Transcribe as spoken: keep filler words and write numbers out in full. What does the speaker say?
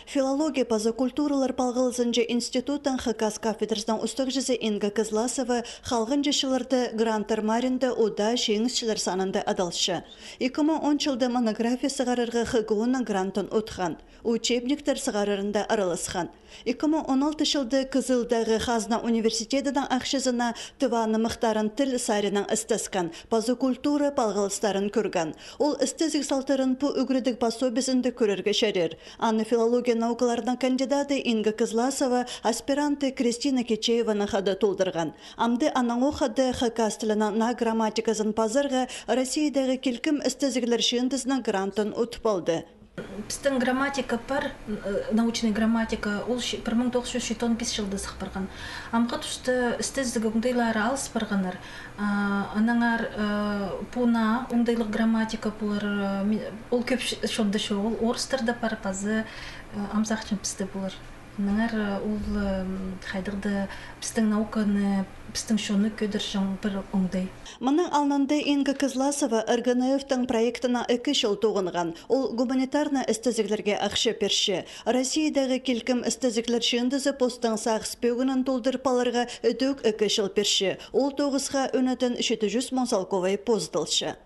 Филология паза культуралар палғалызынҷа институттың хакас кафедрасының устағҷызы Инга Кызласова халғанҷы чылларда гранттар маарында удаа чиңісчілер санында адалча. Ікі муң он чылда монография сығарарға ХГУ-ның грантын утхан, учебниктер сығарарында араласхан. Ікі муң он алты чылда Кызылдағы хазна университедінің ахчазына Тыва нымахтарын тіл саринаң істескен, паза культура палғалыстарын кӧрген. Ол істезіг салтарын пу ӱгредіг пособиезінде кӧрерге чарир. Аны филология наукаларының кандидаты Инга Кызласова аспиранты Кристина Кичееванаң хада толдырған. Амды анаңох хада хакас тілінің наа грамматиказын пазарға Россиядағы килкім істезіглер чыындызының грантын утып алды. Пістің грамматика пар, э, научный грамматика, ол пір муң тоғыс чӱс читон пис чылда сых парған. Амғы туста істезіг оңдайлары алыс парғаннар. А, аннаңар, э, пу наа оңдайлығ грамматика полар, э, ми-, ол кӧп ч-, чонда чоғыл, орыстарда пар, паза, э, ам сағынчам, пісте полар. Аннаңар, э, ол, э, хайдағ-да пістің науканы, пістің чонны кӧдірҷең пір оңдай. Мының алнында Инга Кызласова РГНФ-тің проектінең ікі чыл тоғынған. Ол гуманитарнай істезіглерге ахча пирче. Россиядағы килкім істезіглер чыындызы постың сағыс пӧгінін толдырып аларға ідӧк ікі чыл пирче. Ол тоғысха ӧнетін читі чӱс муң салковай позыдылча.